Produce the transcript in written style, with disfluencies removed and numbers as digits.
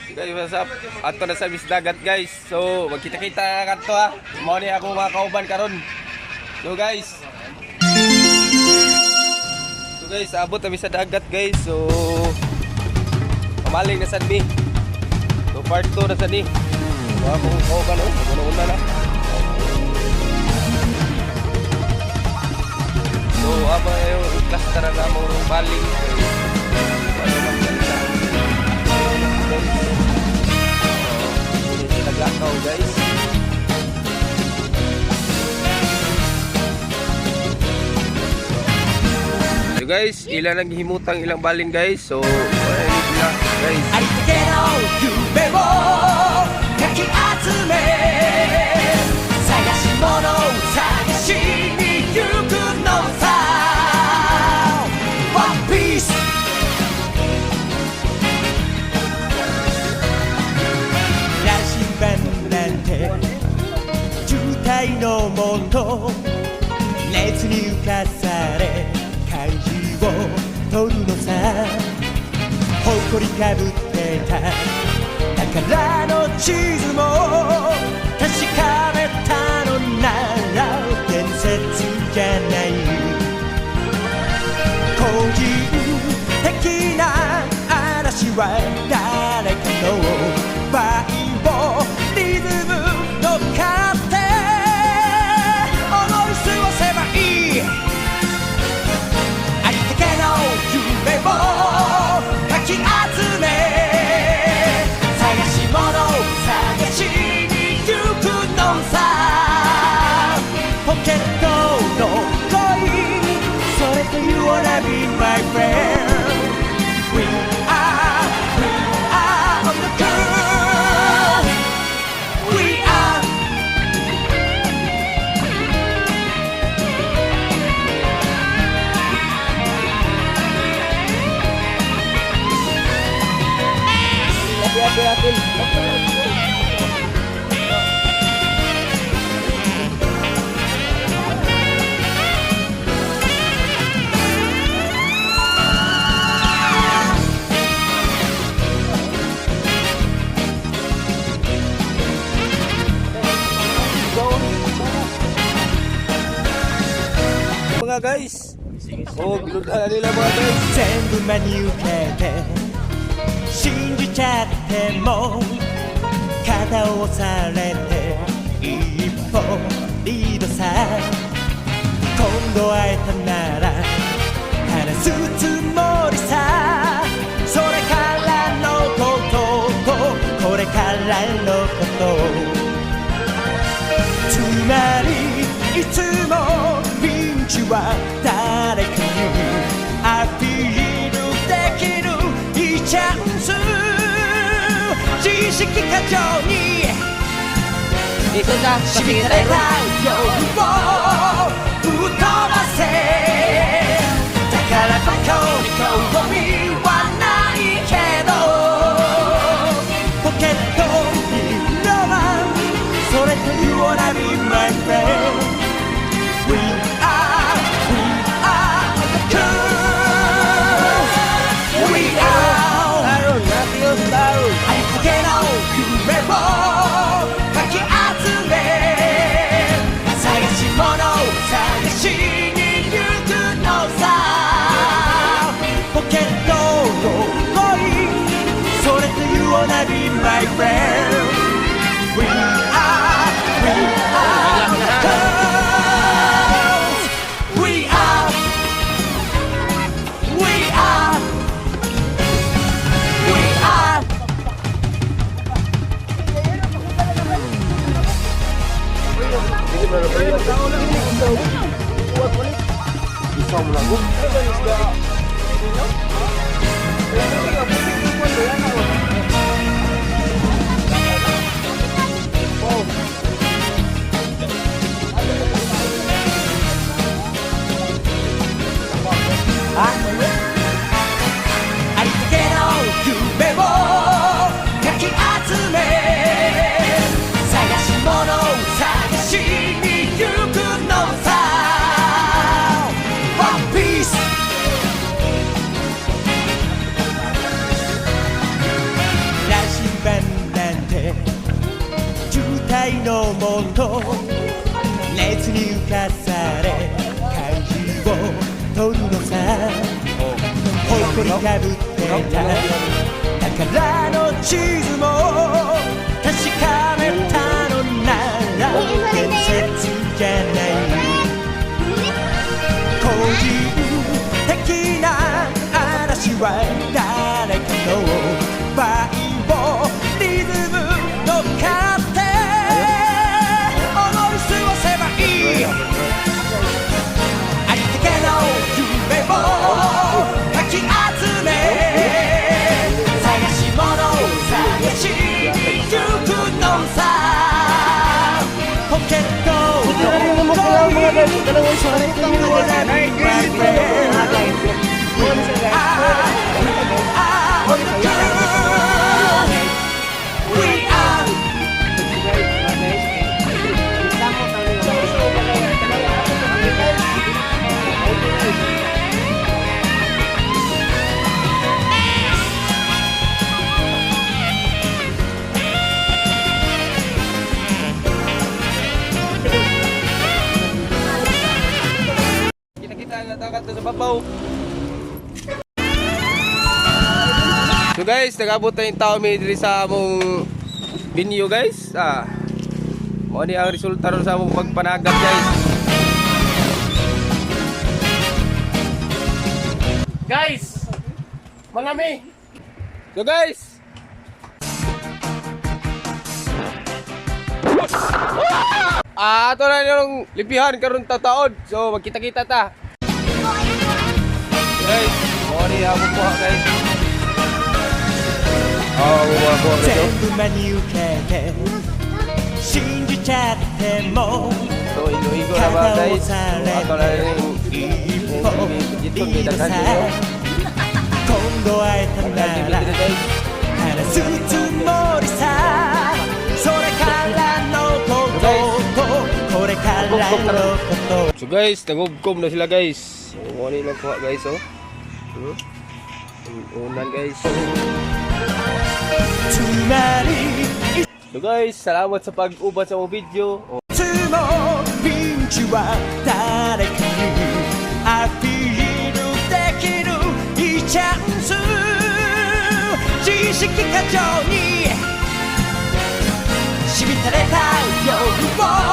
Guys, what's up? Ato na sa mis dagat, guys. So, magkita-kita kadto ha. Mao ni ako mga kauban karon. So guys. So guys, abot kami sa dagat, guys. So pamaling na sad mi. So part 2 na sad ni. Mga akong kauban oh, una-una na. So aba yung cluster na among baling. Ano lang salita. Guys. So, hindi naglakaw, guys. So guys, ilan ang himutang ilang balin, guys. So, wala ni sila, guys. ありったけの夢をかき集め、探し物を探しに行くのさ。 One Piece。 羅針盤なんて渋滞のもと、熱に浮かされ舵を取るのさ。誇りかぶってた宝の地図も、確かめたのなら伝説じゃない。個人的な嵐は誰かのバイオリズム乗っかって思い過ごせばいい。ありったけの夢をかき集め、探し物を探しに行くのさ。ポケットの恋、それと You wanna be my friend. We are, we are on the curve. We are. Api, api, api. Mga guys. Oh, giludan na nila, mga guys. 全部真に受けて信じちゃっても、肩を押されて一歩リードさ。今度会えたなら話すつもりさ。それからのこととこれからのこと、つまりいつもピンチは誰かにアピールできるいいチャンス。自意識過剰に Dito na, しみたれた夜を吹っ飛ばせ。宝箱に興味はないけど、ポケットにロマン、それと You wanna be my friend. We are, we are the curve. We are. Taron, natios taron. ありったけの夢をかき集め、探し物を探しに行くのさ。ポケットの恋、それと You wanna be my friend. We are, we are the girls. We are, we are, we are. のもと熱に浮かされ漢字を取るのさ。 Oh. ほこりかぶってた宝の地図も確かめたのなら伝説じゃない。個人的な嵐は誰かのバイオリズム乗っかって踊り過ごせばいい。ありったけの夢をかき集め、探し物を探しに行くのさ。ポケットのコイン。 You wanna be my friend. We are the girl. We are. Kita-kita nga takat sa babaw. So guys, nag-abot na yung tao mi diri sa among venue, guys. Ah. Mao ni ang resulta ron sa among pagpanagat, guys. Guys! Malami! So guys, ah, ato na yung limpihan karon tataod. So magkita-kita ta. Guys, mao ni among kuha, guys. Oh, mga kuha, guys. 全部真に受けて信じちゃっても So, igo-igo na ba, 肩を guys? さ So, れ ato na yung て一歩リードさ。今度会えたなら guys. 話すつもりさ。それからのこととこれからのこと So guys, nagubkob na sila, guys. So, mo ni lang kuha, guys, oh. Unan, guys. つまり So guys, salamat sa pag-uban sa mong video. Oh, いつもピンチは誰かにアピールできるいいチャンス。自意識過剰にしみたれた夜を